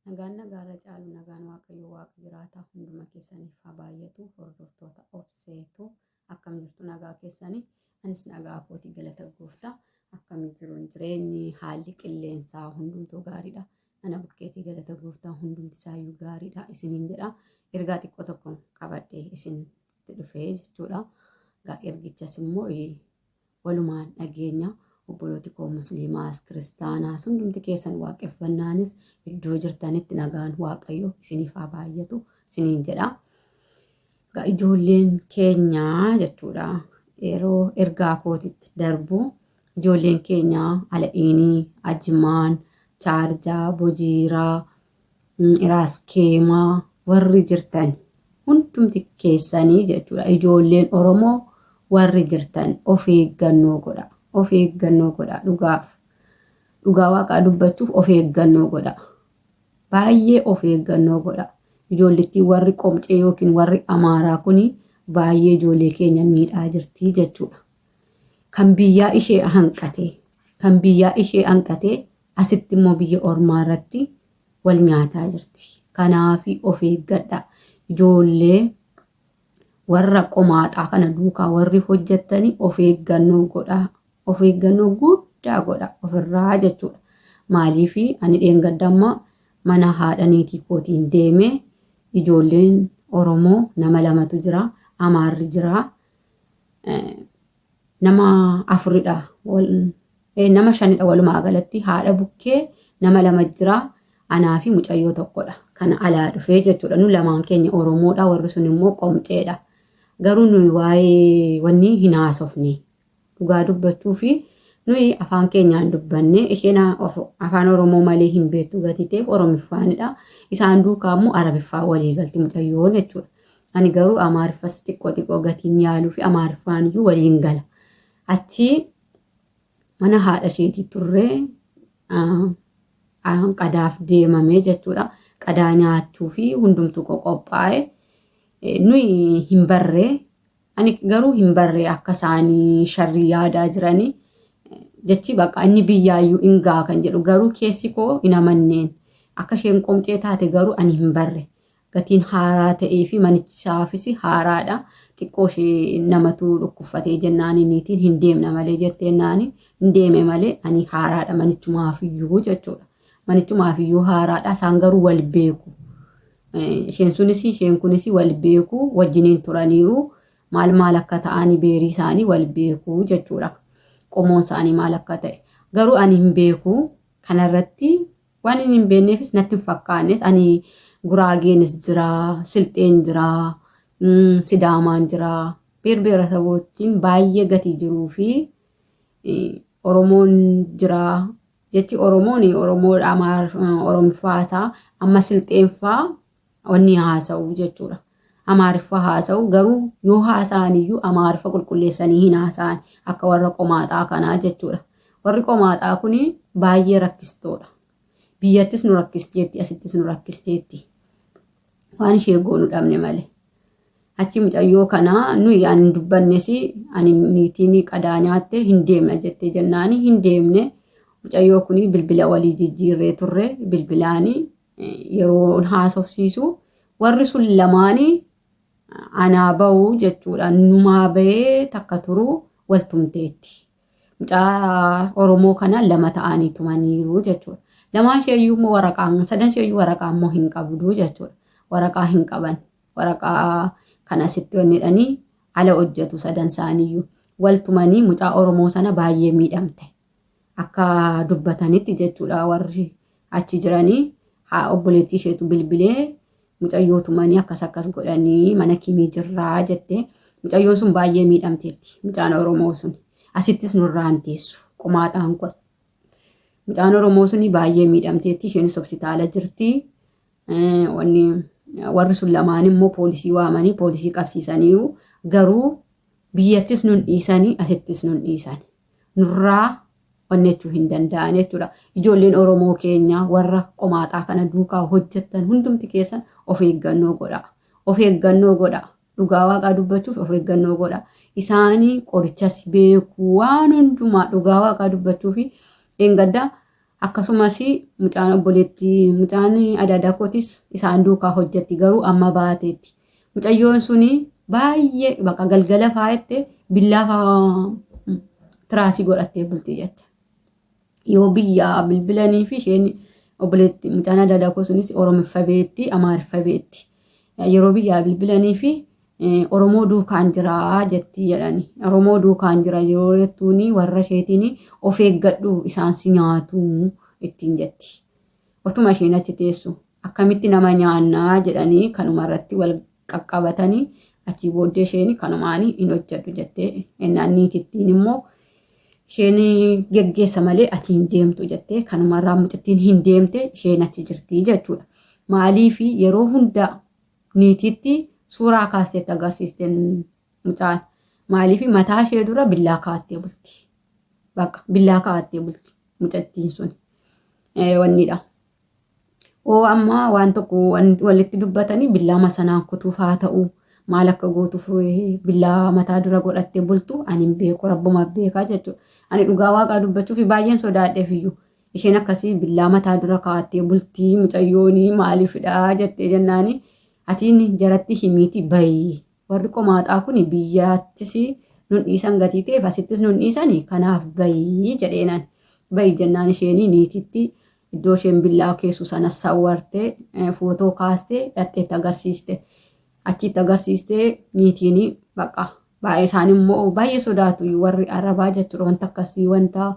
Nagaan nagaarra caalu nagaan Waaqayyo Waaqa jiraataa hunduma keessaniif haa baay'atu. Hordoftoota obseetu akkam jirtu nagaa keessanii? Anis nagaa kooti galata gooftaa. Akkam jiru jireenyi haalli qilleensaa hundumtuu gaariidha. Ana bukkeetii galata gooftaa hundumti isaayyuu gaariidha isiniin jedha. Ergaa xiqqoo tokko qabadhee isinitti dhufee jechuudha. Ergichas immoo walumaan dhageenya. Obbolooti koo musliimaas kiristaanaas hundumti keessan waaqeffannaanis iddoo jirtanitti nagaan waaqayyo isiniif haa baay'atu isiniin jedha. Egaa ijoolleen keenya jechuudha yeroo ergaa kootitti darbu ijoolleen keenya Ala'iinii, Ajimaan, Chaarjaa, Bojiiraa, Iraaskeemaa warri jirtan hundumti keessanii jechuudha ijoolleen Oromoo warri jirtan of eeggannoo godha. Of eeggannoo godha dhugaaf. Dhugaa waaqaa dubbachuuf of eeggannoo godha. Baay'ee of eeggannoo godha. Ijoollittiin warri qomcee yookiin warri Amaaraa kuni baay'ee ijoollee keenya miidhaa jirti jechuudha. Kan biyyaa ishee hanqatee kan biyyaa ishee hanqatee asitti immoo biyya ormaa irratti wal nyaataa jirti. Kanaafi of eeggadha. Ijoollee warra qomaaxaa kana duukaa warri hojjettanii of eeggannoo godhaa. Of eeggannoo guddaa godha ofirraa jechuudha. Maaliif ani dheengadda amma mana haadha niitii kootiin deemee ijoolleen Oromoo nama lamatu jira, Amaarri jira, nama afuridha. Nama shanidha walumaa galatti haadha bukkee nama lama jira anaa fi mucayyoo tokkodha. Kan alaa dhufee jechuudha. Nu lamaan keenya Oromoodha warri sun immoo qomceedha. Garuu nuyi waa'ee wanni hin haasofne. Dhugaa dubbachuu fi nuyi afaan keenyaan dubbanne isheen afaan Oromoo malee hin beektu gatii ta'eef Oromiffaanidha. Isaan duukaa immoo Arabiffaan walii galti mucayyoon jechuudha. Ani garuu Amaariffas xiqqoo xiqqoo gatiin yaaluu fi Amaariffaan iyyuu waliin gala. Achi mana haadha isheetii turree qadaaf deemamee jechuudha. Qadaa nyaachuu fi hundumtuu qophaa'e. Nuyi hin barree Ani garuu hin barree akka isaanii sharrii yaadaa jiranii jechi bakka inni biyyaayyuu hin gaa kan jedhu garuu keessi koo hin amanneen akka isheen qomcee taate garuu ani hin barre gatiin haaraa ta'ee fi manichisaafis haaraadha xiqqoo ishee namatu dhukkubfatee jennaan niitiin hin deemna malee jetteennaani hin deeme malee ani haaraadha manichumaafiyyuu jechuudha manichumaafiyyuu haaraadha isaan garuu wal beeku. Isheen sunis isheen kunis wal beeku wajjiniin turaniiru maal maal akka ta'anii beerii isaanii wal beeku jechuudha. Qomoon isaanii maal akka ta'e. Garuu ani hin beeku kanarratti waan inni hin beekneefis natti hin fakkaannes ani guraageenis jira, silxeen jira, sidaamaan jira, beer beerasabootiin baay'ee gatii jiruu fi Oromoon jira. Jechi Oromoon Oromoodha Oromiffaa isaa amma Silxeenfaa wanni haasa'u jechuudha. Amaariffaa haasa'u garuu yoo haasa'an iyyuu Amaariffa qulqulleessanii hin haasa'an akka warra qomaaxaa kanaa jechuudha. Warri qomaaxaa kun baay'ee rakkistoodha. Biyyattis nu rakkisteetti asittis nu rakkisteetti. Waan ishee goonu dhabne malee. Achi mucayyoo kana nuyi ani hin dubbannes ani niitiin qadaa nyaatte hin deemna jettee jennaani hin deemne mucayyoo kun bilbila walii jijjiirree turre bilbilaani yeroo haasofsiisu warri sun lamaanii anaa ba'uu jechuudha numaa ba'ee takka turuu wal tumteetti. Mucaa Oromoo kana lama ta'anii tumaniiru jechuudha. Lamaan isheeyyuu immoo waraqaan sadan isheeyyuu waraqaa immoo hin qabdu jechuudha. Waraqaa hin qaban. Waraqaa kan asitti wanni jedhanii ala hojjetu sadan isaaniiyyuu. Wal tumanii mucaa Oromoo sana baay'ee miidhamte. Akka dubbatanitti jechuudha warri achi jiranii haa obboleettii isheetu bilbilee mucayyoo tumanii akkas akkas godhanii mana kimii jirraa jette. Mucayyoon sun baay'ee miidhamteetti mucaan Oromoo sun. Asittis nurraa hin teessu qomaaxaan kun. Mucaan Oromoo sun baay'ee miidhamteetti isheenis hospitaala jirti. Wanni warri sun lamaan immoo poolisii waamanii poolisii qabsiisaniiru. Garuu biyyattis nun dhiisanii asittis nun dhiisani. Nurraa onnechuu hin danda'an jechuudha. Ijoolleen Oromoo keenya warra qomaaxaa kana duukaa hojjettan hundumti keessan of eeggannoo godha. Of eeggannoo godha. Dhugaa waaqaa dubbachuuf of eeggannoo godha. Isaanii qorichas beeku waan hundumaa dhugaa waaqaa dubbachuuf dheengadda Akkasumas mucaan obboleettii mucaan adaadaa kootis isaan duukaa hojjetti garuu amma baateetti. Mucayyoon suni baay'ee baqa galgala faayette billaa faa tiraasii godhattee bulti jette. Yoo biyyaa bilbilanii fi isheen obboleetti mucaan adaadaa koo sunis Oromiffa beetti Amaariffa beetti. Yeroo biyyaa bilbilanii fi Oromoo duukaan jira jetti jedhani. Oromoo duukaan jira yeroo jettuuni warra isheetiin of eeggadhu isaan si nyaatu ittiin jetti. Otuma isheen achi teessu akkamitti nama nyaannaa jedhanii kanuma irratti wal qaqqabatanii achii booddee isheen kanumaan hin hojjedhu jettee ennaan niitittiin immoo isheen geggeessa malee ati hin deemtu jettee kanumarraa mucattiin hin deemte isheen achi jirti jechuudha. Maaliif yeroo hunda niitiitti suuraa kaasteetti agarsiisten mucaan. Maaliif mataa ishee dura billaa kaa'attee bulti. Bakka billaa kaa'attee bulti mucattiin sun. Wannidha. Oo amma waan tokko walitti dubbatanii billaa masanaan kutuuf haa ta'u maal akka gootuuf billaa mataa dura godhattee bultu ani hin beeku rabbuma beekaa jechuudha. Ani dhugaa waaqaa dubbachuuf baay'een sodaadheef iyyuu. Isheen akkasii billaa mataa dura kaa'attee bultii mucayyoonii maaliifidha jettee jennaani atiin jaratti himiiti bayi. Warri qomaaxaa kun biyyaattis nun dhiisan gatii ta'eef asittis nun dhiisani kanaaf bayi jedheenan. Bayi jennaan isheenii niititti iddoo isheen billaa keessu sana sawwartee footoo kaastee dhaqxeetti agarsiiste. Achitti agarsiistee niitiin baqa baay'ee isaan immoo baay'ee sodaatu warri arabaa jechuudha wanta akkasii wanta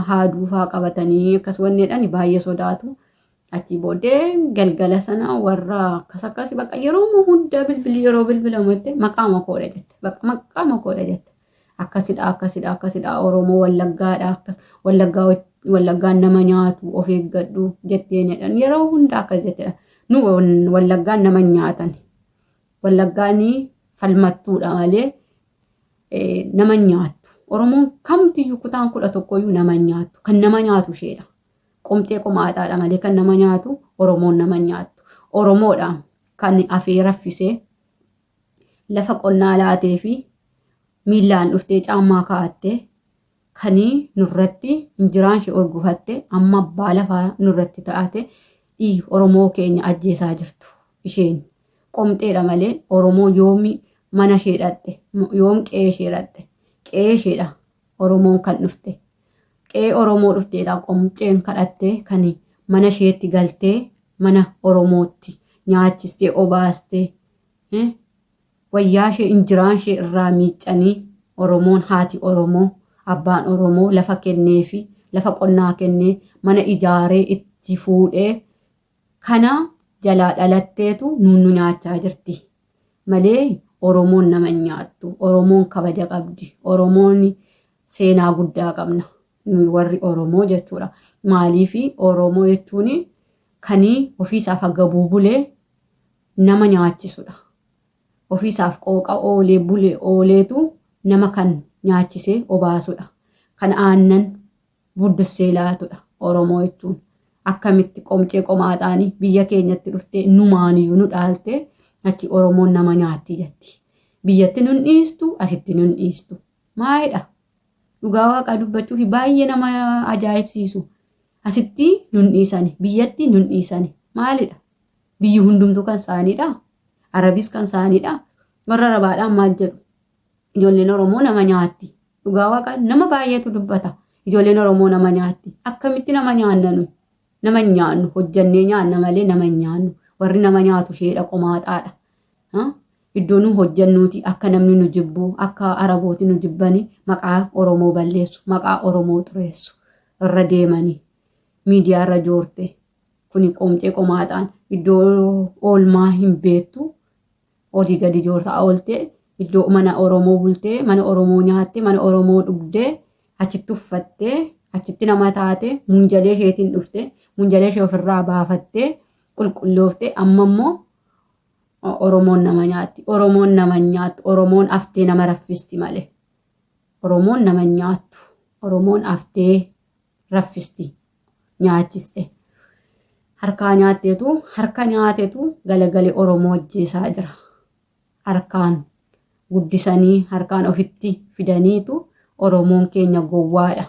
haaduu faa qabatanii akkas wanni jedhan baay'ee sodaatu. Achii booddee galgala sana warra akkas akkas bakka yeroo hunda bilbilli yeroo bilbilamu jette maqaama koodha jette bakka maqaama koodha jette. Akkasidha akkasidha akkasidha Oromoo Wallaggaadha akkas Wallaggaa Wallaggaan nama nyaatu of eeggadhu jetteen jedhan yeroo hunda akkas jettedha. Nu Wallaggaan nama nyaatan. Wallaggaan falmattuudha malee nama nyaattu. Oromoon kamtiyyuu kutaan kudha tokkoyyuu nama nyaattu. Kan nama nyaatu isheedha. Qomxee qomaaxaadha malee kan nama nyaatu Oromoon nama nyaattu. Oromoodha kan afee raffisee lafa qonnaa laatee fi miillaan dhuftee caammaa kaa'attee kan nurratti injiraan ishee urgufatte amma abbaa lafaa nurratti taate dhii Oromoo keenya ajjeesaa jirtu isheen. Qomxeedha malee Oromoo yoomi mana ishee dhaqxe yoom qe'ee ishee dhaqxe qe'ee isheedha Oromoon kan dhufte. Qe'ee Oromoo dhufteedha qomceen kadhattee kan mana isheetti galtee mana Oromootti nyaachistee obaastee wayyaa ishee injiraan ishee irraa miiccanii Oromoon haati Oromoo abbaan Oromoo lafa kenneefi lafa qonnaa kennee mana ijaaree itti fuudhee kana jalaa dhalatteetu nuun nu nyaachaa jirti malee Oromoon nama hin nyaattu. Oromoon kabaja qabdi. Oromoon seenaa guddaa qabna. Nuyi warri Oromoo jechuudha. Maaliif Oromoo jechuun kan ofiisaaf agabuu bulee nama nyaachisudha. Ofiisaaf qooqa oolee bulee ooleetu nama kan nyaachisee obaasudha. Kan aannan buddussee laatudha Oromoo jechuun. Akkamitti qomcee qomaaxaanii biyya keenyatti dhuftee numaaniyyuu nu dhaaltee achi Oromoon nama nyaatti jetti. Biyyatti nun dhiistu asitti nun dhiistu. Maalidha? Dhugaa waaqaa dubbachuuf baay'ee nama ajaa'ibsiisu. Asitti nun dhiisani biyyatti nun dhiisani. Maalidha? Biyyi hundumtuu kan isaaniidha. Arabis kan isaaniidha. Warra Arabaadhaan maal jedhu? Ijoolleen Oromoo nama nyaatti. Dhugaa waaqa nama baay'eetu dubbata. Ijoolleen Oromoo nama nyaatti. Akkamitti nama nyaanna nuyi? Nama hin nyaannu. Hojjannee nyaanna malee nama hin nyaannu. Warri nama nyaatu isheedha qomaaxaadha. Iddoo nu hojjannuuti akka namni nu jibbu, akka Arabooti nu jibbani maqaa Oromoo balleessu, maqaa Oromoo xureessu irra deemanii miidiyaa irra joorte. Kuni qomcee qomaaxaan iddoo oolmaa hin beektu. Olii gadi joortaa ooltee iddoo mana Oromoo bultee mana Oromoo nyaattee mana Oromoo dhugdee achitti uffattee achitti nama taate munjalee isheetiin dhufte munjalee ishee ofirraa baafattee qulqullooftee amma immoo Oromoon nama nyaatti Oromoon nama hin nyaattu Oromoon aftee nama raffisti malee Oromoon nama hin nyaattu Oromoon aftee raffisti nyaachiste. Harkaa nyaatteetu harka nyaatetu galagale Oromoo ajjeesaa jira. Harkaan guddisanii harkaan ofitti fidaniitu Oromoon keenya gowwaadha.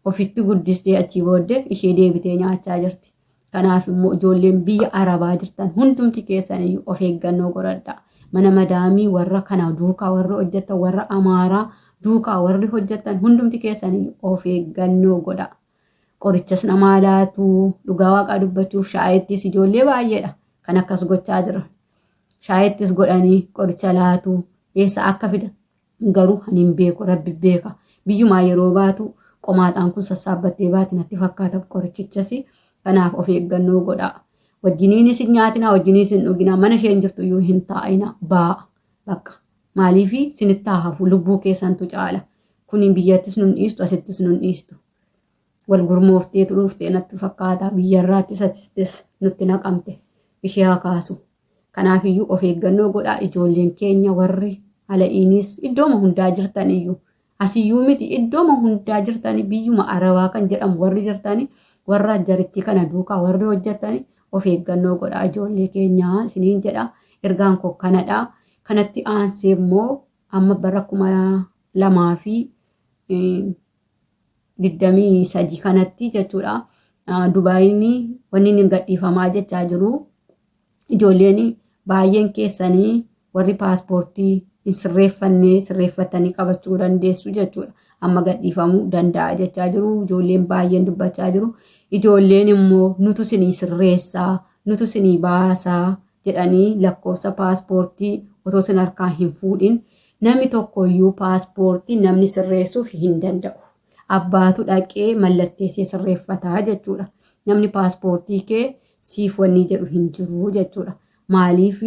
Ofitti guddistee achii booddee ishee deebitee nyaachaa jirti. Kanaaf immoo ijoolleen biyya Arabaa jirtan hundumti keessan iyyuu of eeggannoo godhadhaa. Mana madaamii warra kana duukaa warri hojjettan warra Amaaraa duukaa warri hojjettan hundumti keessan iyyuu of eeggannoo godhaa. Qorichas namaa laatu dhugaa waaqaa dubbachuuf shaayittis ijoollee baay'eedha kan akkas gochaa jiran. Shaayittis godhanii qoricha laatu eessa akka fidan garuu ani hin beeku rabbi beeka. Biyyumaa yeroo baatu qomaaxaan kun sassaabbattee baati natti fakkaata qorichichas kanaaf of eeggannoo godhaa. Wajjiniinis hin nyaatinaa wajjiniis hin dhuginaa mana isheen jirtu iyyuu hin taa'inaa baa bakka maaliif sinitti haa hafu lubbuu keessantu caala. Kuni biyyattis nun dhiistu asittis nun dhiistu. Wal gurmoofteetu dhuftee natti fakkaata biyyarraattis asittis nutti naqamte ishee haa kaasu. Kanaafiyyuu of eeggannoo godhaa ijoolleen keenya warri ala'iinis iddooma hundaa jirtan iyyuu asiyyuu miti iddooma hundaa jirtanii biyyuma arabaa kan jedhamu warri jirtanii warra jarittii kana duukaa warri hojjetanii of eeggannoo godhaa ijoollee keenyaa isiniin jedha ergaan koo kanadha. Kanatti aansee immoo amma bara 2023 kanatti jechuudha. Dubaayin wanni inni gadhiifamaa jechaa jiru ijoolleen baay'een keessanii warri paaspoortii hin sirreeffanne sirreeffatanii qabachuu dandeessu jechuudha. Amma gadhiifamuu danda'a jechaa jiru. Ijoolleen baay'een dubbachaa jiru. Ijoolleen immoo nutu sinii sirreessaa, nutu sinii baasaa jedhanii lakkoofsa paaspoortii otoo sin harkaa hin fuudhin namni tokkoyyuu paaspoortii namni sirreessuuf hin danda'u. Abbaatu dhaqee mallatteessee sirreeffataa jechuudha. Namni paaspoortii kee siif wanni jedhu hin jiru jechuudha. Maaliif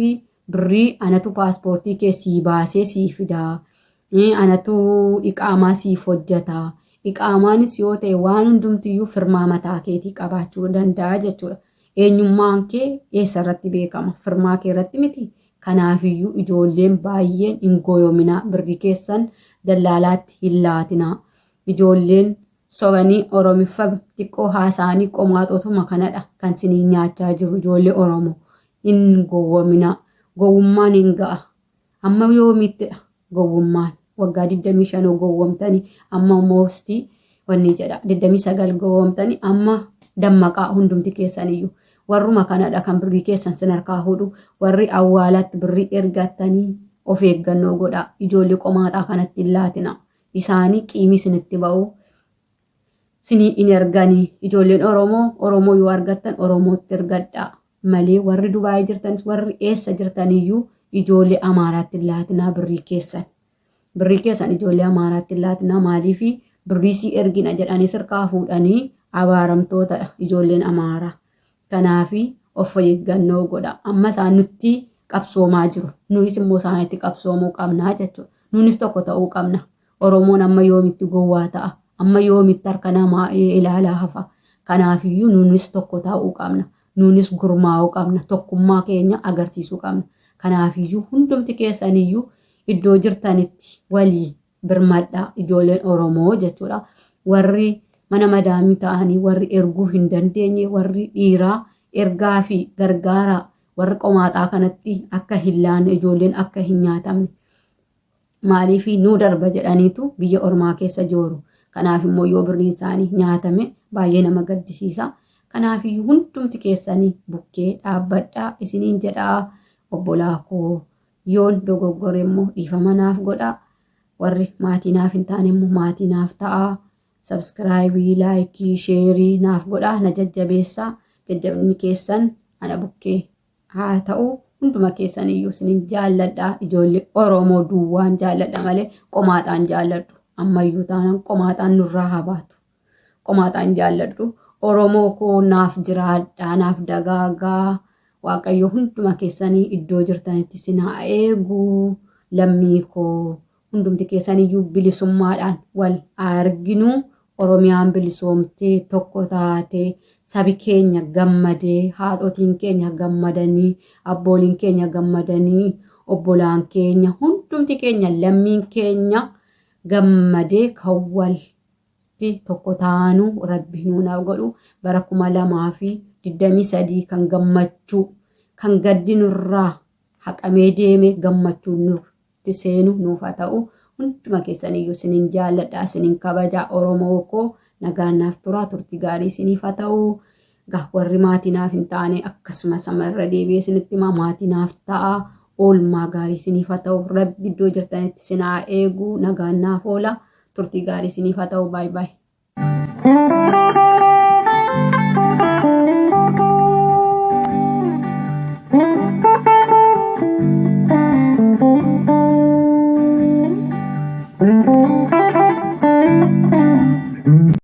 birrii anatu paaspoortii kee sii baasee sii fidaa. Anatu iqaamaa siif hojjeta. Iqaamaanis yoo ta'e waan hundumtiyyuu firmaa mataa keetii qabaachuu danda'a jechuudha. Eenyummaan kee eessa irratti beekama? Firmaa kee irratti miti. Kanaafiyyuu ijoolleen baay'een hin gooyominaa birrii keessan dallaalaatti hin laatinaa. Ijoolleen sobanii Oromiffa xiqqoo haasa'anii qomaaxotuma kanadha kan sinii nyaachaa jiru ijoollee Oromoo. Hin gowwominaa. Gowwummaan hin ga'a. Amma yoomiittidha gowwummaan? Waggaa 25 gowwomtanii amma moostii wanni jedha 29 gowwomtanii amma dammaqaa hundumti keessaniyyuu. Warruma kanadha kan birrii keessan sin harkaa hudhu warri awwaalaatti birrii ergattanii of eeggannoo godhaa. Ijoollee qomaaxaa kanatti hin laatina. Isaanii qiimii isinitti ba'u. Sinii hin erganii. Ijoolleen Oromoo Oromoo yoo argattan Oromootti ergadhaa. Malee warri Dubaayii jirtanis warri eessa jirtaniyyuu ijoollee Amaaraatti hin laatinaa birrii keessan. Birrii keessan ijoollee Amaaraatti hin laatinaa maaliifi birrii sii ergina jedhanii sirkaa fuudhanii abaaramtootadha ijoolleen Amaaraa. Kanaafi of eeggannoo godha. Amma isaan nutti qabsoomaa jiru. Nuyis immoo isaanitti qabsoomuu qabnaa jechuudha. Nunis tokko ta'uu qabna. Oromoon amma yoomitti gowwaa ta'a? Amma yoomitti harka namaa ilaalaa hafa? Kanaafiyyuu nunis tokko ta'uu qabna. Nunis gurmaa'uu qabna. Tokkummaa keenya agarsiisuu qabna. Kanaafiyyuu hundumti keessaniyyuu iddoo jirtanitti walii birmadhaa ijoolleen Oromoo jechuudha. Warri mana madaamii ta'anii warri erguu hin dandeenye warri dhiiraa ergaa fi gargaaraa warri qomaaxaa kanatti akka hin laanne ijoolleen akka hin nyaatamne maaliif nuu darba jedhaniitu biyya ormaa keessa jooru. Kanaaf immoo yoo birriin isaanii nyaatame baay'ee nama gaddisiisa. Kanaaf iyyuu hundumti keessanii bukkee dhaabbadhaa isiniin jedhaa obbolaa koo yoon dogoggore immoo dhiifama naaf godhaa. Warri maatii naaf hin taane immoo maatii naaf ta'aa. Sabskraayibii, laayikii, sheerii naaf godhaa na jajjabeessaa. Jajjabinni keessan ana bukkee haa ta'u hunduma keessan iyyuu isinin jaalladha ijoollee Oromoo duwwaan jaalladha malee qomaaxaan jaalladhu ammayyuu taanaan qomaaxaan nurraa haa baatu qomaaxaan jaalladhu Oromoo koo naaf jiraadhaa naaf dagaagaa Waaqayyo hunduma keessanii iddoo jirtanitti isin haa eegu lammii koo Hundumti keessan iyyuu bilisummaadhaan wal haa arginu. Oromiyaan bilisoomtee tokko taatee sabi keenya gammadee haadhotiin keenya gammadanii abbooliin keenya gammadanii obbolaan keenya hundumti keenya lammiin keenya gammadee kan wal tti tokko taanu rabbi nuun haa godhu bara 2023 kan gammachuu kan gaddi nurraa haqamee deeme gammachuun nurti seenu nuuf haa ta'u hunduma keessan iyyuu isinin jaalladha isinin kabaja oromoo koo Nagaan naaf turaa turtii gaarii isiniif haa ta'u. Gaa warri maatii naaf hin taane akkasuma sama irra deebi'ee isinitti himaa maatii naaf ta'a. Oolmaa gaarii isiniif haa ta'u. Rabbi iddoo jirtanitti isin haa eegu. Nagaan naaf oola. Turtii gaarii isiniif haa ta'u. Baay baay.